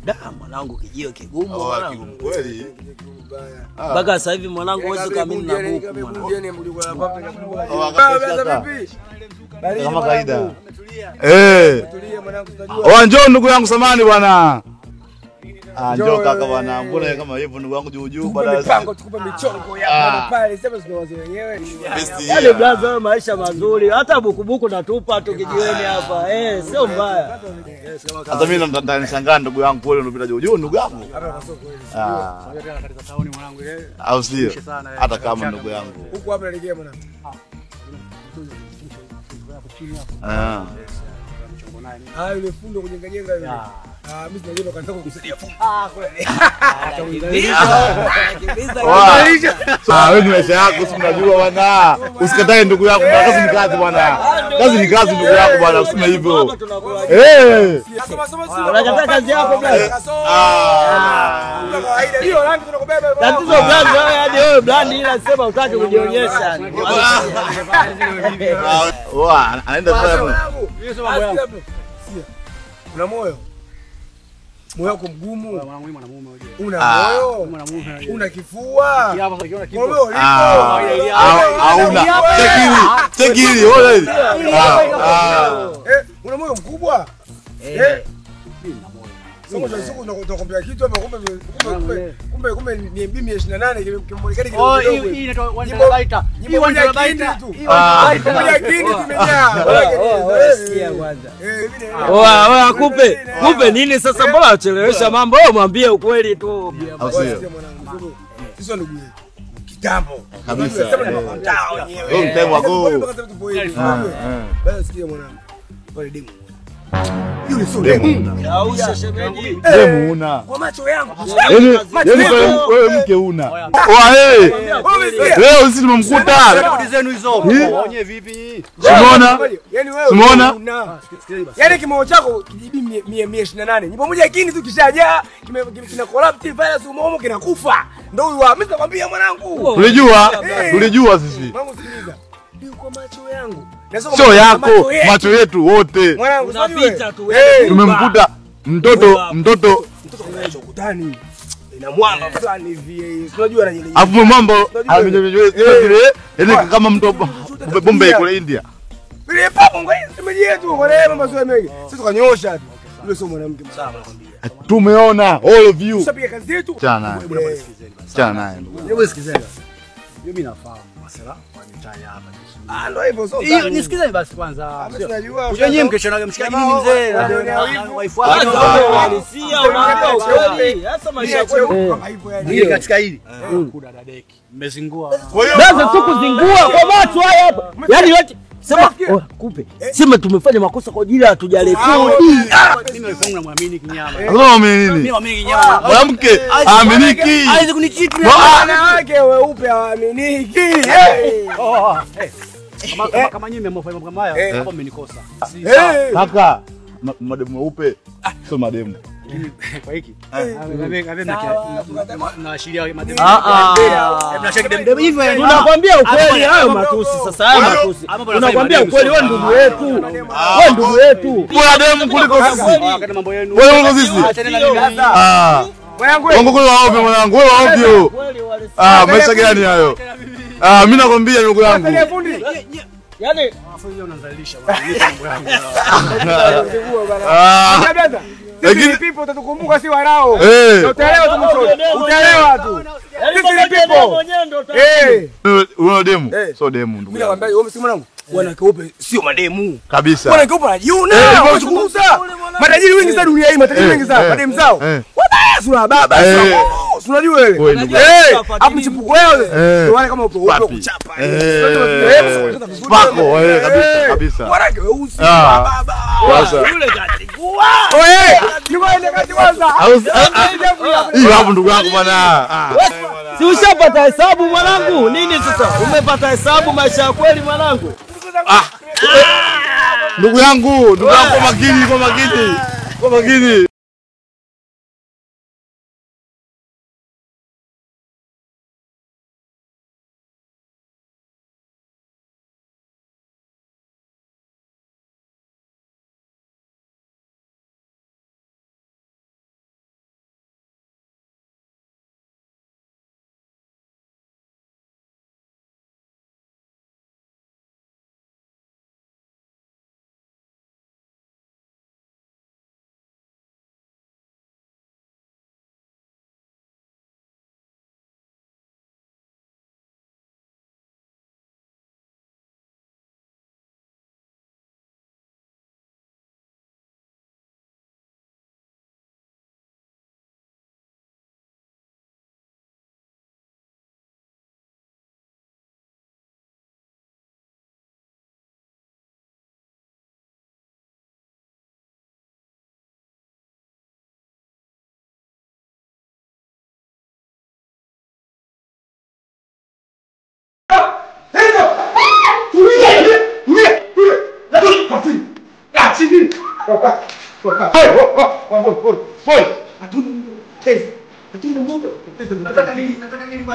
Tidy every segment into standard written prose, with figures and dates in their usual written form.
Da mwanangu kijio kigumu mwanangu. Kweli. Mpaka sasa hivi mwanangu huwezi kuamini na buku mwanangu. Kama kawaida. Eh. Oh njoo ndugu yangu samani bwana. Ah njoo kaka bwana. Mbona kama hivyo ndugu yangu juu juu baada ya mipango tukupe michongo ya pale sema tunawazo wenyewe. Yaani brother maisha mazuri. Hata bukubuku natupa tu kijiweni hapa. Eh sio mbaya. Hata mimi ndanishangaa ndugu yangu pole unapita juu juu ndugu yangu. Hapa sio kweli. Ah. Unajua tena tauni mwanangu ile. Au sio? Hata kama ndugu yangu. Huku hapa nalegea mwanangu. Ah. Ah yule fundo kujenga jenga yule. Ah mimi sinajenga kanisa kukusaidia fundo. Ah kweli. Ah wewe ni maisha yako si unajua bwana. Usikatae ndugu yako bwana, kazi ni kazi bwana. Kazi ni kazi ndugu yako bwana, useme hivyo. Eh. Unakataa kazi yako bwana. Ah. Hiyo rangi tunakubeba. Tatizo brand wewe hadi wewe brand ila sema utaki kujionyesha. Wa anaenda sana. Una moyo? Moyo wako mgumu. Mwanangu mwanamume wewe. Una moyo? Una kifua? Moyo liko. Hauna. Take it. Wewe. Eh, una moyo mkubwa? Eh. Mimi nina moyo. Sasa sasa unakwambia kitu hapa kumbe kumbe kumbe ni MB 128 kimeonekana kidogo. Oh, hii inaitwa 1 terabyte. Hii 1 terabyte. Hii 1 terabyte. Kindi tumejaa. Sikia kwanza. Oa, oa kupe. Kupe nini sasa mbona unachelewesha mambo? Wewe mwambie ukweli tu. Sisi ndugu yetu. Kitambo. Kabisa. Sema ni mtaa wenyewe. Long time ago. Basi sikia mwanangu. Pale demu. Yule sio demu. Au shemeji. Demu una. Kwa macho yangu. Yaani wewe mke una. Oa eh. Leo sisi tumemkuta. Rekodi zenu hizo. Waonye vipi? Umeona? Yaani wewe umeona? Yaani kimoyo chako kijibi 128. Nyimbo moja kini tu kishajaa, kina corrupt virus umomo kinakufa. Ndio huyu mimi nakwambia mwanangu. Tulijua, tulijua sisi. Mwanangu sikiliza. Ndio kwa macho yangu. Sio yako, macho yetu wote. Mwanangu unapita tu. Tumemkuta mtoto mtoto mtoto ukutani. Ina mwamba fulani hivi. Unajua anajelea. Alafu mambo amenyonyesha zile, yaani kama mtu bombe kule India. Ile papo ngoja semeji yetu kwa rehema mazoea mengi. Sisi tukanyosha tu. Yule sio mwanamke sawa nakwambia. Tumeona all of you. Tusapiga kazi yetu. Chana. Chana naye. Hebu sikizeni. Mimi nafahamu masala kwa mitaa hapa. Ah ndio hivyo sio. Hiyo nisikizeni basi kwanza. Unajua. Unajua nyinyi mkeshonaga mshikaji nini mzee? Wife wako. Uhalisia unaambia ukweli. Sasa maisha yako kama hivyo yani. Hili katika hili. Kuna dadeki. Mmezingua. Sasa tu kuzingua kwa macho haya hapa. Yaani yote sema kupe. Sema tumefanya makosa kwa ajili hatujarekodi. Mimi wife wangu namwamini kinyama. Unaamini nini? Mimi naamini kinyama. Mwanamke aaminiki. Haiwezi kunicheat. Wanawake weupe hawaaminiki. Kama nyinyi mmefanya mambo kama haya hapo mmenikosa. Kaka, mademu weupe sio mademu. Kwa hiki. Naashiria mademu. Ah. Hivyo yani. Tunakwambia ukweli hayo matusi sasa hayo matusi. Tunakwambia ukweli wewe ndugu yetu. Wewe ndugu yetu. Bora demu kuliko sisi. Wakati mambo yenu. Wewe kuliko sisi. Ah. Mwanangu Wangu kule waovyo mwanangu, wewe waovyo. Ah, maisha gani hayo? Ah, mimi nakwambia ndugu yangu. Yaani afu hiyo unanzalisha bwana. Mambo yangu. Ah. Lakini people utatukumbuka si wanao. Utaelewa tu mwisho. Utaelewa tu. Sisi ni people. Eh. Unaona demu? Sio demu ndugu. Mimi nakwambia wewe msimu mwanangu, wanawake weupe sio mademu. Kabisa. Wanawake weupe wanajiona, wanachunguza. Matajiri wengi sana dunia hii, matajiri wengi sana, mademu zao. Wabaya sura baba, sura. Unajua wewe. Eh, hapo mchipuko wewe. Ndio wale kama upo upo kuchapa. Pako eh kabisa kabisa. Wanawake weusi baba. Sasa yule katigua. Eh, ni kati kwanza. Hiyo hapo ndugu yangu bwana. Si ushapata hesabu mwanangu? Nini sasa? Umepata hesabu maisha ya kweli mwanangu? Ndugu yangu, ndugu yangu kwa makini, kwa makini. Kwa makini.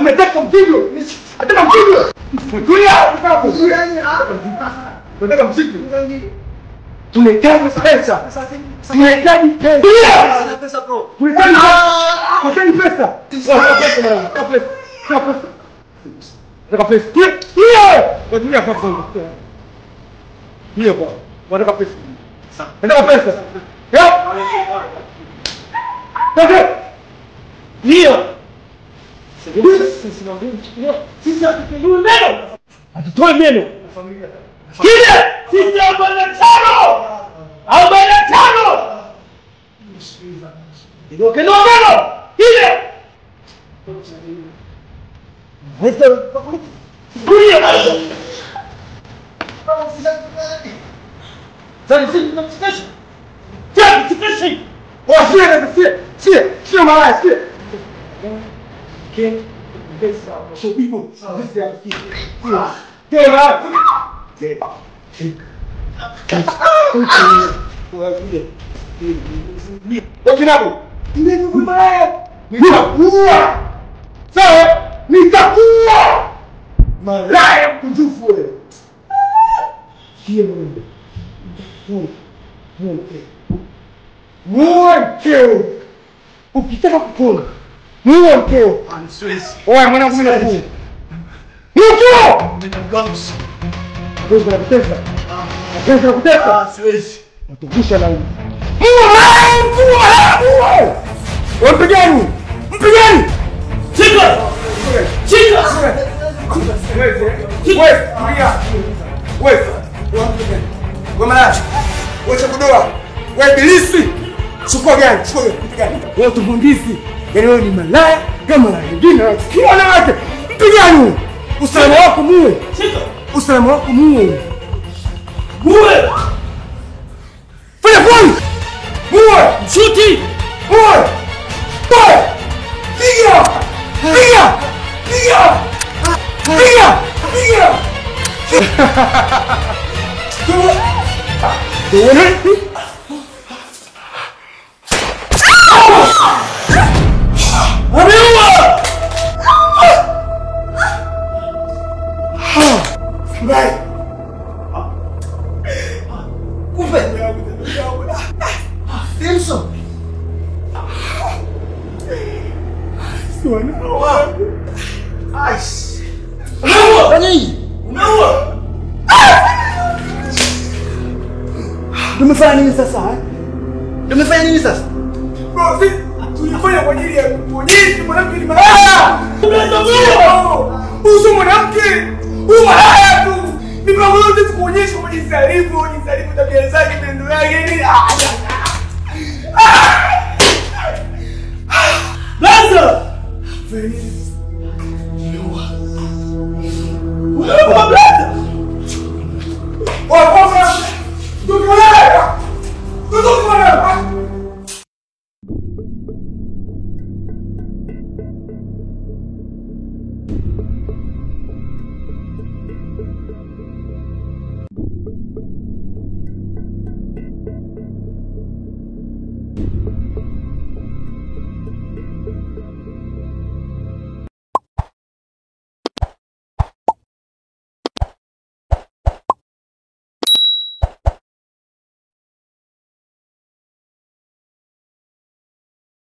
Nataka mpigo. Nataka mpigo. Tulia. Nataka mziki. Tunahitaji pesa. Tunahitaji pesa. Tulia. Pesa bro. Tunahitaji pesa. Pesa. Pesa. Nataka pesa. Tulia. Tulia kwa kwa. Tulia kwa. Nataka pesa. Nataka pesa. Pesa. Ndio. Sisi hatutoi meno. Hatutoi meno. Kile sisi 45. 45. Ndio kendo meno. Kile. Wewe kulia. Sasa sisi tunamsikisha. Sisi. Sisi. Sisi malaya sisi. King so people this nitakuwa malaya mkunjufu wewe. Mkeo. Ukitaka kupona muue mkeo. Oya mwanangu mimi nakuua. Mkeo! Wewe unakutesa. Wewe unakutesa. Siwezi. Natukisha na huyu. Muue! Wewe mpigani! Mpigani! Chika! Chika! Wewe, tulia. Wewe. Wewe malaya. Wewe chakudoa. Wewe ibilisi. Chukua gani? Chukua mpigani. Wewe tumbumbisi. Yaani wewe ni malaya kama wengine wanachukia wanawake. Mpigani! Usalama wako muue. Usalama wako muue. Muue! Fanya kwanza. Muue! Mshuti! Muue! Muue! Piga! Piga! Piga! Piga! Piga! Piga! Ameua! Bye. Kumbe. Simpson. Aish. Umeua! Nani? Umeua! Tumefanya nini sasa? Tumefanya nini sasa? Bro, sisi tulifanya kwa ajili ya kuonyesha mwanamke ni malaya. Uso mwanamke, huyu malaya tu. Mipango yote tukuonyesha kwa jinsi alivyo, jinsi alivyo tabia zake, matendo yake nini.